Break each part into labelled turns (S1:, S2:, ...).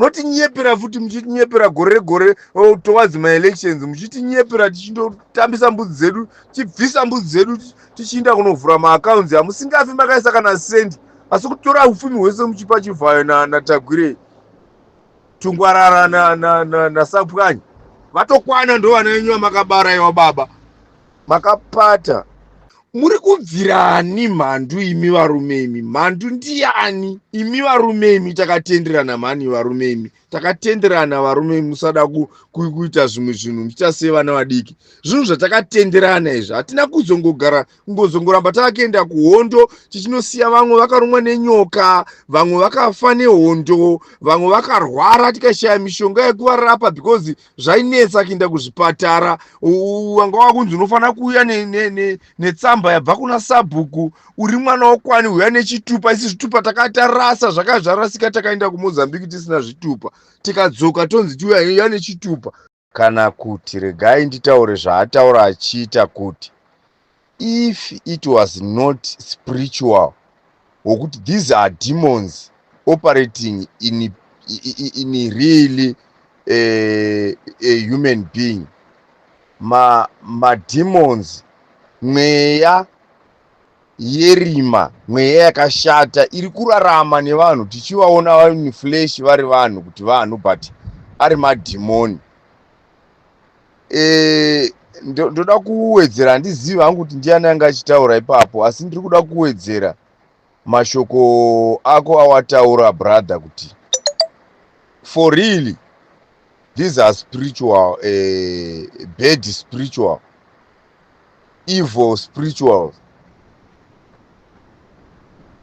S1: Munotinyepera futi, muchitinyepera gore regore, oh, towards maelections, muchitinyepera tichindotambisa mbudzi dzedu, tichibvisa mbudzi dzedu, tichiinda kunovhura maaccounts amusingafi makaisa kana sendi, asi kutora upfumi hwese muchipa Chivhayo naTagwirei, Tungwarara naSapwanya. Vatokwana, ndo vana venyu vamakabara iwa baba makapata. Muri kubvirani mhandu imi varume imi? Mhandu ndiani imi varume imi? Takatenderana mhani varume imi, takatenderana varume imi. Musada kuita zvimwe zvinhu muchiita sevana vadiki. Zvinhu zvatakatenderana izvi, hatina kuzongogara kungozongoramba takaenda kuhondo tichinosiya vamwe vakarumwa nenyoka, vamwe vakafa nehondo, vamwe vakarwara, tikashaya mishonga yekuvarapa because zvainetsa kuenda kuzvipatara. Wanga wakunzi unofanira kuuya netsamba yabva kuna sabhuku, uri mwana wokwani, uya nechitupa. Isi zvitupa takatarasa, zvakanga zvarasika. Takaenda kuMozambique tisina zvitupa, tikadzoka tonzi tiuya nechitupa. Kana kuti regai nditaure zvaataura achiita kuti if it was not spiritual, wokuti these are demons operating in really a human being, mademons, mweya yerima, mweya yakashata iri kurarama nevanhu, tichivaona vari flesh, vari vanhu kuti vanhu, but ari madhimoni. Ndoda kuwedzera, handizivi hangu kuti ndiani anga achitaura ipapo, asi ndiri kuda kuwedzera mashoko ako awataura, brother, kuti for really these are spiritual, bad spiritual, evil spiritual.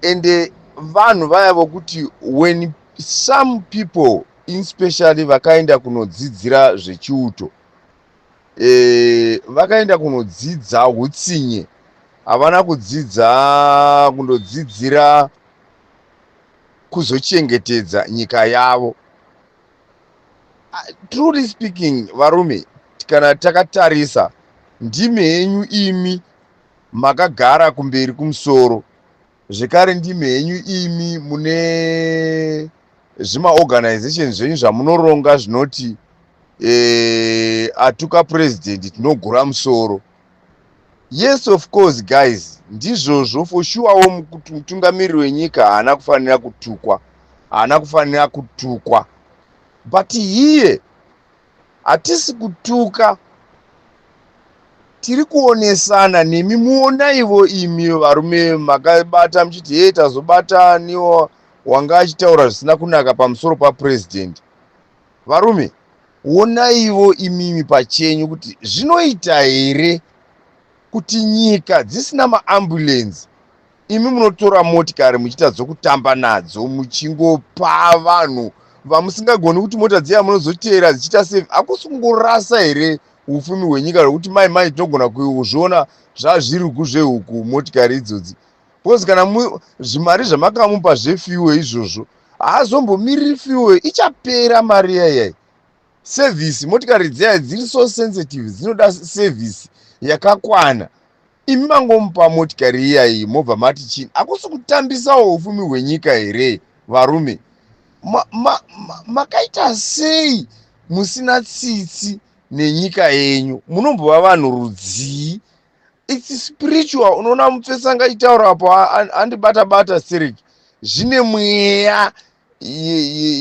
S1: Ende vanhu vaya vokuti when some people, especially vakaenda kunodzidzira zvechiuto, vakaenda kunodzidza utsinye, havana kudzidza kundodzidzira kuzochengetedza nyika yavo. Truly speaking, varume, kana takatarisa, ndimi henyu imi makagara kumberi kumusoro, zvekare ndimi henyu imi mune zvimaorganization zvenyu zvamunoronga zvinoti atuka president tinogura musoro. Yes, of course, guys, ndizvozvo for surewo. Mutungamiriri wenyika haana kufanira kutukwa, haana kufanira kutukwa, but hiye hatisi kutuka, tiri kuonesana nemi. Muonaivo imi varume makabata muchiti, "He, tazobata niwo wanga achitaura zvisina kunaka pamusoro papurezidendi." Varume, onaivo imimi pachenyu kuti zvinoita here kuti nyika dzisina maambulenzi, imi munotora motikari muchiita dzokutamba nadzo, muchingopa vanhu vamusingagoni kuti mota dziya munozoteera dzichiita sei? Hakusi kungorasa here upfumi hwenyika, rwekuti mai mai tinogona kuzviona zvazvirugu zvehuku motikari idzodzi? Because kana zvimari zvamakamupa zvefuel izvozvo, haazombomiriri fuel, ichapera mari yaiyai. Service, motikari dziya dziri so sensitive, dzinoda service yakakwana. Imi mangomupa motikari iyayi, mobva mati chini? Hakusi kutambisawo upfumi hwenyika here varume? Makaita sei musina tsitsi nenyika yenyu? Munombova vanhu rudzii? It's spiritual. Unoona mupfesanga achitaura apo, andibata bata stereki, zvine mweya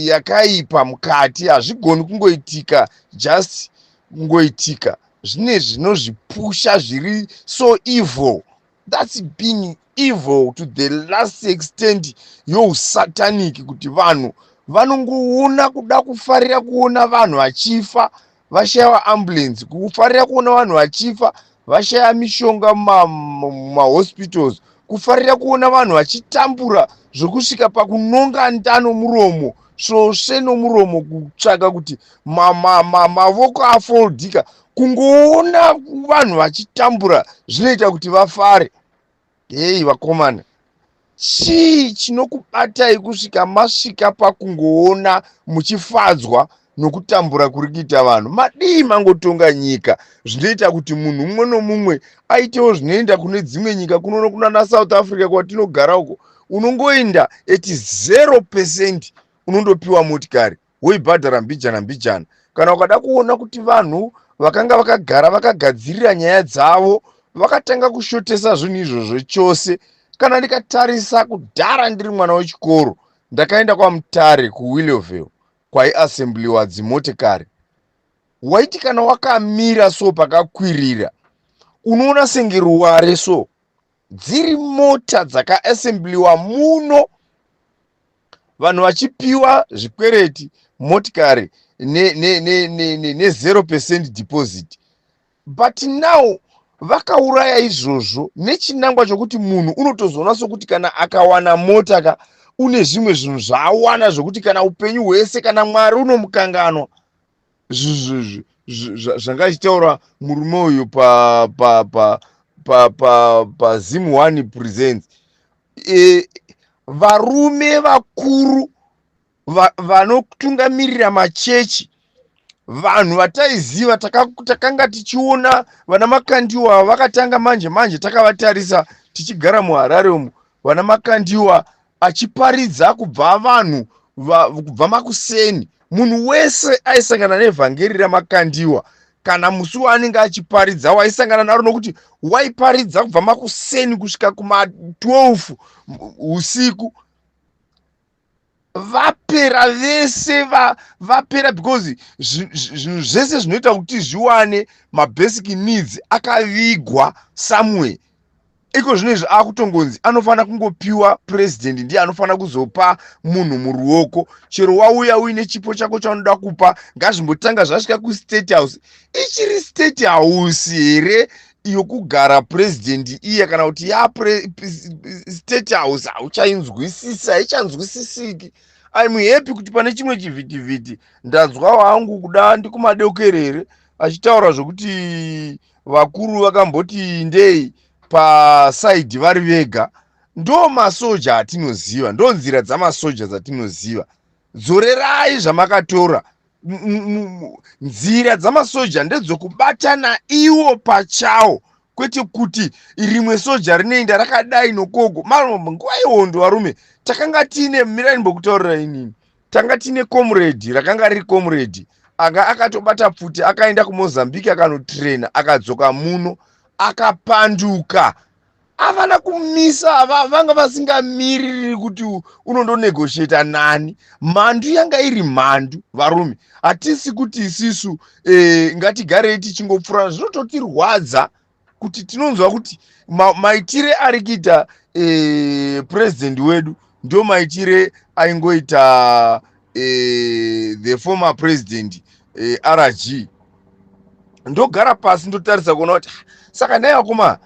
S1: yakaipa mukati. Hazvigoni kungoitika just kungoitika, zvine zvinozvipusha zviri so evil. That's being evil to the last extent yousatanic, kuti vanhu vanongoona kuda kufarira kuona vanhu vachifa vashayiwa ambulance, kufarira kuona vanhu vachifa vashaya mishonga mumahospitals, kufarira kuona vanhu vachitambura zvokusvika pakunonga nda nomuromo, svosve nomuromo, kutsvaka kuti mavoko afoldika. Kungoona vanhu vachitambura zvinoita kuti vafare. Hei vakomana, chii chinokubatai kusvika masvika pakungoona muchifadzwa nokutambura kuri kuita vanhu? Madii mangotonga nyika zvinoita kuti munhu mumwe nomumwe aitewo zvinoenda kune dzimwe nyika kunono, kunana South Africa kwatinogara uko? Unongoenda at 0%, unondopiwa motikari. Woibhadhara mbijana mbijana. Kana ukada kuona kuti vanhu vakanga vakagara vakagadzirira nyaya dzavo, vakatanga kushotesa zvinhu izvozvo chose. Kana ndikatarisa kudhara ndiri mwana wechikoro, ndakaenda kwaMutare, kuWillowvale, kwaiassembliwa dzimotikari. Waiti kana wakamira so pakakwirira, unoona senge ruware so, dziri mota dzakaassembliwa muno, vanhu vachipiwa zvikwereti, motikari ne0% deposit. But now vakauraya izvozvo nechinangwa chokuti munhu unotozoona sokuti kana akawana mota ka, une zvimwe zvinhu zvaawana, zvokuti kana upenyu hwese, kana Mwari unomukanganwa. Zvanga achitaura murume uyu paZim One Presents, varume vakuru vanotungamirira machechi, vanhu vataiziva, takanga tichiona vana Makandiwa vakatanga manje manje, takavatarisa tichigara muHarare umu, vana Makandiwa achiparidza kubva vanhu kubva makuseni. Munhu wese aisangana nevhangeri raMakandiwa kana musi waanenge achiparidza, waisangana naro, nokuti waiparidza kubva makuseni kusvika kuma12 usiku. Vapera vese, vapera, because zvinhu zvese zvinoita kuti zviwane mabasic needs akavigwa somewhere. Iko zvino izvi akutongonzi anofanira kungopiwa purezidendi, ndiye anofanira kuzopa munhu muruoko. Chero wauya uine chipo chako chaunoda kupa, ngazvimbotanga zvasvika kuState House. Ichiri State House here yokugara purezidendi iye, kana kuti yaState House hauchainzwisisi, haichanzwisisiki? I'm happy kuti pane chimwe chivhitivhiti ndanzwa hangu kuda ndikumadokerere achitaura zvokuti vakuru vakamboti ndei paside vari vega. Ndo masoja atinoziva, ndo nzira dzamasoja dzatinoziva. Dzorerai zvamakatora. Nzira dzamasoja ndedzokubatana iwo pachawo, kwete kuti rimwe soja rinoenda rakadai nokogo. Nguva yehondo, varume, takanga tiine, mirai ndimbokutaurira inini, tanga tiine comrade, rakanga riri comrade anga akatobata pfuti, akaenda kuMozambique, akanotraina, akadzoka muno, akapanduka. Havana kumisa, vanga vasingamiriri kuti unondonegotiata nani. Mhandu yanga iri mhandu, varume. Hatisi kuti isisu ngatigarei tichingopfurana. Zvinototirwadza kuti tinonzwa kuti maitire ari kuita purezidendi wedu ndo maitire aingoita the former president, RG. Ndogara pasi, ndotarisa kuona kuti saka nhai vakoma,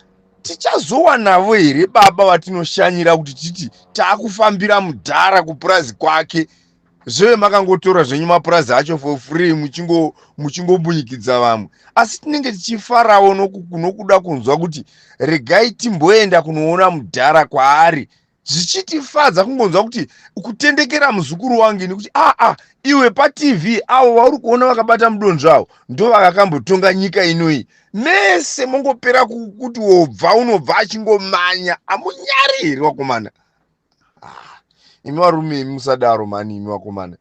S1: tichazowanavo here baba vatinoshanyira kuti titi taakufambira mudhara kupurazi kwake? Zveve makangotora zvenyu mapurazi acho for free, muchingombunyikidza vamwe, asi tinenge tichifarawo nokuda kunzwa kuti regai timboenda kunoona mudhara kwaari. Zvichitifadza kungonzwa kuti kutendekera muzukuru wangu nekuti aa, iwe, paTV avo vauri kuona vakabata mudonzvo avo ndo vakakambotonga nyika inoyi. Mese mongopera kuti wobva unobva achingomanya. Hamunyari here, vakomana? Ah, imi varume imi, musadaro mhani. Imi vakomana,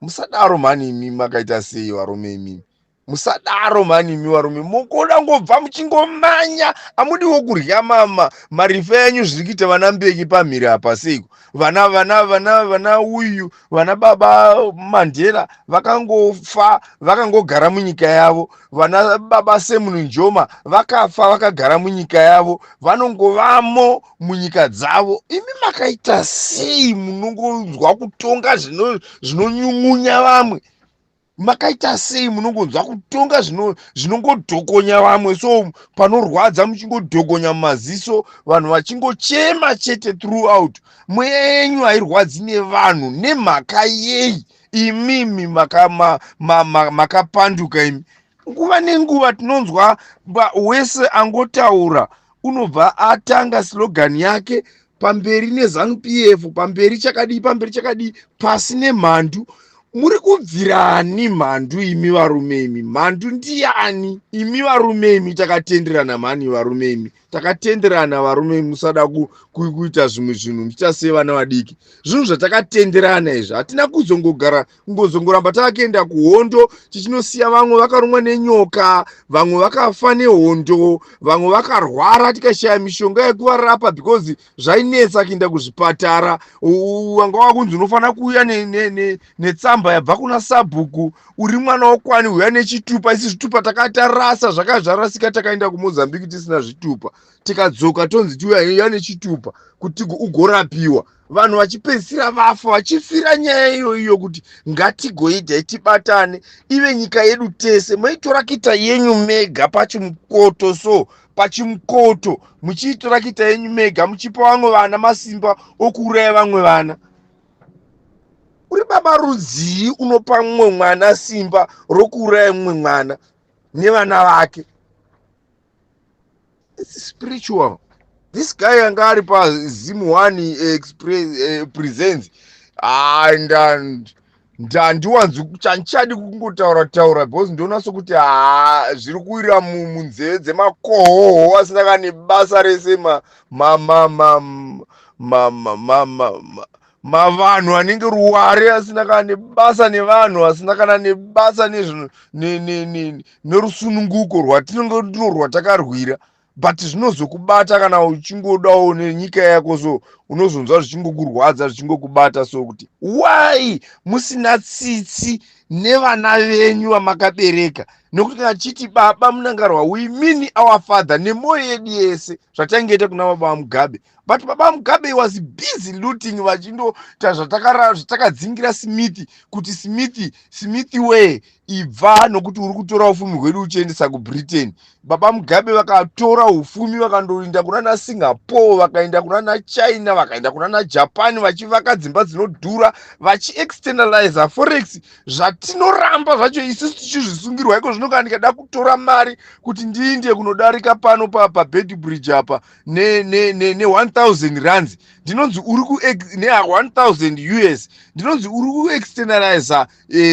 S1: musadaro mhani. Imi makaita sei, varume imimi? Musadaro mhani imi varume. Mukoda ngobva muchingomanya, hamudiwo kurya mama marifa enyu. Zviri kuita vana Mbeki pamhiri apa seiko? Vana uyu, vana baba Mandela vakangofa vakangogara munyika yavo. Vana baba Sam Nujoma vakafa vakagara munyika yavo, vanongovamo munyika dzavo. Imi makaita sei munongonzwa kutonga zvinonyungunya vamwe? Makaita sei munongonzwa kutonga zvinongodhokonya vamwe? So panorwadza muchingodhokonya mumaziso, vanhu vachingochema chete throughout. Mweya yenyu hairwadzi nevanhu nemhaka yei? Imimi makapanduka imi. Nguva nenguva tinonzwa wese angotaura unobva atanga slogan yake: pamberi neZANU PF, pamberi chakadii, pamberi chakadii, pasi nemhandu. Muri kubvirani mhandu imi varume imi? Mhandu ndiani, imi varume imi? Takatenderana mhani, varume imi. Takatenderana, varume, musada kuita zvimwe zvinhu muchiita sevana vadiki. Zvinhu zvatakatenderana izvi, hatina kuzongogara kungozongoramba takaenda kuhondo tichinosiya vamwe vakarumwa nenyoka, vamwe vakafa nehondo, vamwe vakarwara, tikashaya mishonga yekuvarapa because zvainetsa kuenda kuzvipatara. Wanga wakunzi unofanira kuuya netsamba yabva kuna sabhuku, uri mwana wokwani, uya nechitupa. Isi zvitupa takatarasa, zvakanga zvarasika. Takaenda kuMozambique tisina zvitupa, tikadzoka tonzi tiuya nechitupa kuti ugorapiwa. Vanhu vachipedzisira vafa, vachifira nyaya iyoiyo kuti ngatigoidai, tibatane, ive nyika yedu tese. Moitora kuita yenyu mega pachimukoto, so pachimukoto muchiitora kuita yenyu mega, muchipa vamwe vana masimba okuuraya vamwe vana. Uri baba rudzii unopa mumwe mwana simba rokuuraya mumwe mwana nevana vake? It's spiritual. This guy anga ari paZim One Express Presents, ndandiwanzi chandichadi kungotaura taura because ndoona sokuti ha, zviri kuwira munzeve dzemakohoho asina kane basa rese, mavanhu anenge ruware asina kana nebasa nevanhu, asina kana nebasa nerusununguko rwatinenge ndiro rwatakarwira. But zvinozokubata kana uchingodawo nenyika yako, so unozonzwa zvichingokurwadza, zvichingokubata so kuti why musina tsitsi nevana venyu vamakabereka? Nokuti kana tichiti baba Mnangagwa, we mean our father nemwoyo yedu yese, zvataingeita kuna baba vaMugabe. But baba Mugabe was busy looting, vachindoita zvatakadzingira Smith kuti, "Smith, Smith way, ibva, nokuti uri kutora ufumi hwedu uchiendesa kuBritain." Baba Mugabe vakatora ufumi, vakandoenda kuna naSingapore, vakaenda kuna naChina, vakaenda kuna naJapan, vachivaka dzimba dzinodhura, vachiexternaliza forex, zvatinoramba zvacho isusu tichizvisungirwa iko zvino. Kana ndikada kutora mari kuti ndiinde kunodarika pano paBeitbridge apa ne1000 rands, ndinonzi uri ne1000 US, ndinonzi uri kuexternaliza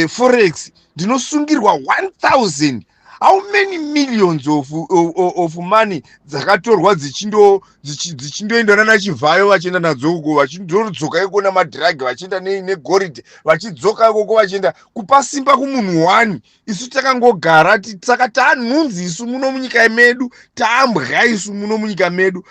S1: forex, ndinosungirwa 1000. How many millions of money dzakatorwa dzichindoendwa nanaChivhayo, vachienda nadzo uko, vachindodzoka iko namadhiragi, vachienda negoridhe, vachidzoka ikoko, vachienda kupa simba kumunhu one? Isu takangogara, saka taanhunzi isu muno munyika medu, taambwa isu muno munyika medu,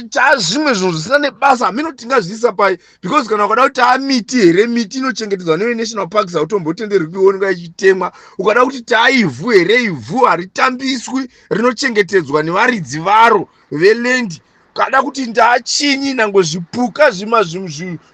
S1: taazvimwe zvinhu zvisina nebasa. Hamino tingazviisa pai? Because kana ukada kuti taamiti here, miti inochengetedzwa nevenational parks, hautombotenderwi kuionekwa ichitemwa. Ukada kuti taaivhu here, ivhu haritambiswi, rinochengetedzwa nevaridzi varo veland. Kada kuti ndaachinyi, nangwe zvipuka zvima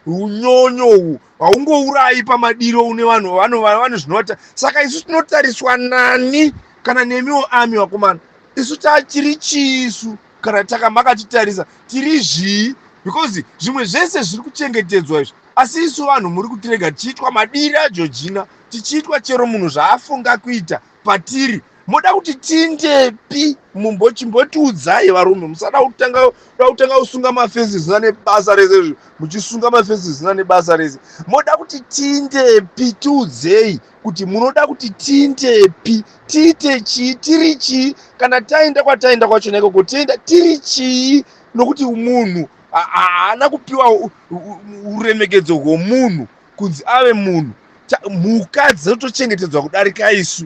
S1: unyonyo uhu haungourayi pamadiro une vanhu vane zvinovata. Saka isu tinotariswa nani kana nemiwo ami vakomana? Isu tachiri chii isu kana takamakatitarisa tiri zvii? Because zvimwe zvese zviri kuchengetedzwa izvi, asi isu vanhu muri kutirega tichiitwa madiri aJojina, tichiitwa chero munhu zvaafunga kuita patiri. Moda kuti tindepi? Mumbochimbotiudzai, varume. Musada kutanga da kutanga kusunga mafesi zvisina nebasa rese izvi, muchisunga mafesi zvisina nebasa rese. Moda kuti tindepi? Tiudzei kuti munoda kuti tindepi, tiite chii, tiri chii? Kana taenda kwataenda kwachona ikoko, tienda tiri chii? Nokuti munhu haana kupiwa uremekedzo hwomunhu kunzi ave munhu. Mhuka dzinotochengetedzwa kudarika isu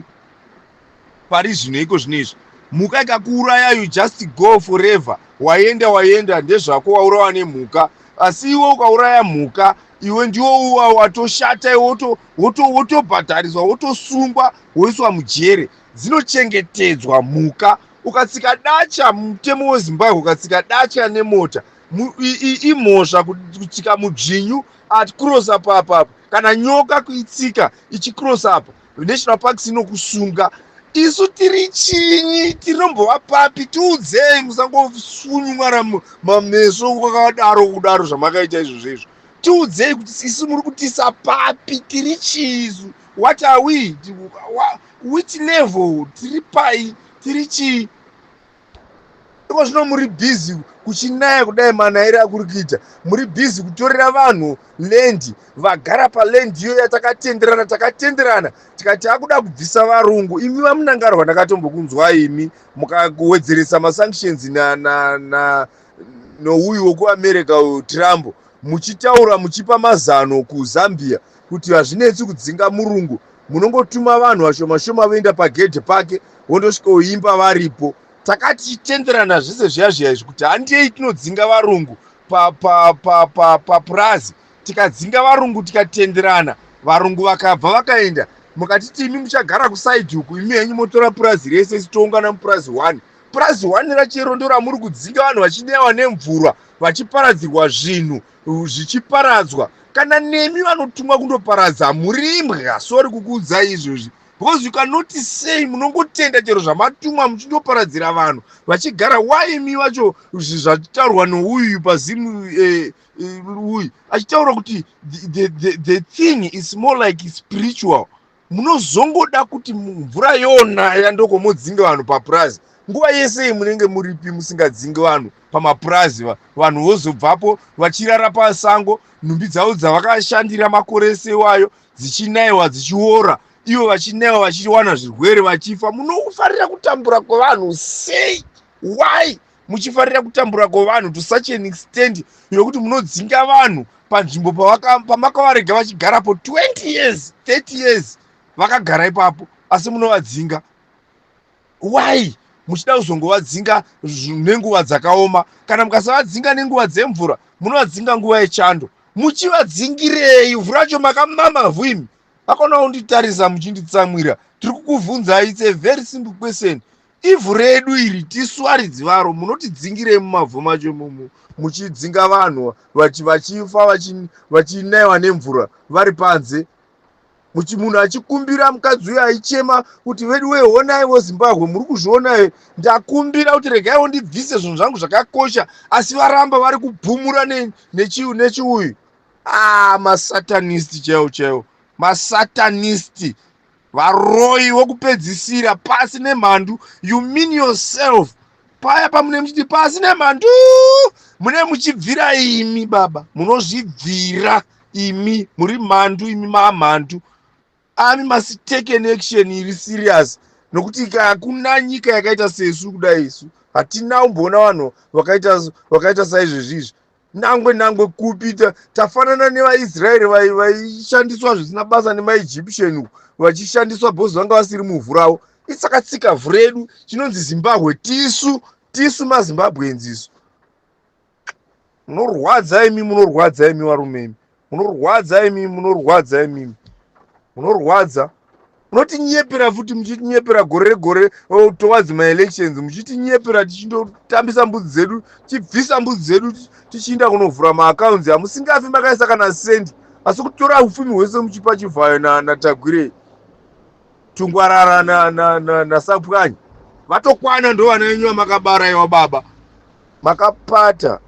S1: pari zvino. Iko zvino izvi, mhuka ikakuuraya, you just go forever, waenda, waenda, ndezvako, waurawa nemhuka. Asi iwe ukauraya mhuka, iwe ndiwo watoshata, iwe wotobhadhariswa, wotosungwa, woiswa mujere. Dzinochengetedzwa mhuka. Ukatsika dacha, mutemo weZimbabwe, ukatsika dacha nemota imhosva. Kutsika mudzvinyu across apa apapo, kana nyoka kuitsika ichicross apa, national parks inokusunga. Isu tiri chinyi? Tinombova papi? Tiudzei, musangosunyumwara mameso kwakadaro kudaro zvamakaita izvozvo izvo. Tiudzei kuti isu muri kutisa papi, tiri chii isu? What are we? Which level tiri pai? Tiri chii? Iko zvino muri busy kuchinaya kudai manaire akuri kuita, muri busy kutorera vanhu land vagara paland iyo yatakatenderana. Takatenderana tikati akuda kubvisa varungu. Imi vaMunangarwa, ndakatombokunzwa imi mukawedzeresa masanctions na, na, na nouyu wekuAmerica uyu Trump, muchitaura muchipa mazano kuZambia kuti hazvinetsi kudzinga murungu, munongotuma vanhu vashoma shoma voenda pagedhe pake vondosvika uimba varipo. Takati tichitenderana zvese zviya zviya izvi kuti handei tinodzinga varungu papurazi. Tikadzinga varungu, tikatenderana, varungu vakabva vakaenda. Mukatiti imi muchagara kuside uku, imi henyu motora purazi rese, isi toungana mupurazi 1. Purazi 1 rachero ndo ramuri kudzinga vanhu vachinewa nemvura, vachiparadzirwa zvinhu zvichiparadzwa. Kana nemi vanotumwa kundoparadza murimbwa, sorry kukuudzai izvozvi, because you cannot say munongotenda chero zvamatumwa muchindoparadzira vanhu vachigara. Waimi vacho zvataurwa nouyu pazimu uyu achitaura kuti the thing is more like spiritual. Munozongoda kuti mvura yonaya ndokomodzinga vanhu papurazi. Nguva yese munenge muripi musingadzingi vanhu pamapurazi? Vanhu vozobvapo vachirara pasango, nhumbi dzavo dzavakashandira makore ese iwayo dzichinayiwa, dzichiora, ivo vachinayiwa, vachiwana zvirwere, vachifa. Munofarira kutambura kwevanhu sei? Why muchifarira kutambura kwevanhu to such an extent yokuti munodzinga vanhu panzvimbo pamakavarega vachigarapo 20 years, 30 years vakagara ipapo, asi munovadzinga? Why muchida kuzongovadzinga nenguva dzakaoma? Kana mukasavadzinga nenguva dzemvura, munovadzinga nguva yechando. Muchivadzingirei vhu racho? Makamama vhu imi. Akona kunditarisa muchinditsamwira. Tiri kukuvhunzai, it's a very simple question. Ivhu redu iri, tisu varidzi varo. Munotidzingirei mumavhu macho imomo, muchidzinga vanhu vachifa, vachinayiwa nemvura vari panze, munhu achikumbira? Mukadzi uyo aichema kuti, "Vedu wee, honaiwo Zimbabwe, muri kuzviona, ndakumbira kuti regaiwo ndibvise zvinhu zvangu zvakakosha, asi varamba vari kubhumura nechiuyu." A, masatanist chaiwo chaiwo, masatanist, varoi vokupedzisira. Pasi nemhandu. You mean yourself. Paya pamune muchiti pasi nemhandu, mune muchibvira imi baba, munozvibvira imi, muri mhandu imi, mamhandu. Army must take an action iri serious, nokuti hakuna nyika yakaita sesu kudai. Isu hatina kumboona vanhu vakaita saizvezvi izvi, nangwe nangwe kupi. Tafanana nevaIsraeri vaishandiswa zvisina basa nemaEgyptian, vachishandiswa because vanga vasiri muvhu ravo. Isakatsika vhu redu chinonzi Zimbabwe. Tisu maZimbabweans isu. Munorwadza imi, munorwadza imi varume imi, munorwadza imi, munorwadza imimi, munorwadza. Munotinyepera futi, muchitinyepera gore regore, oh, towards maelections muchitinyepera, tichindotambisa mbudzi dzedu, tichibvisa mbudzi dzedu, tichiinda kunovhura maaccounts amusingafi makaisa kana sendi, asi kutora upfumi hwese muchipa Chivhayo naTagwirei, Tungwarara naSapwanya. Vatokwana, ndo vana venyu vamakabara iwa baba makapata.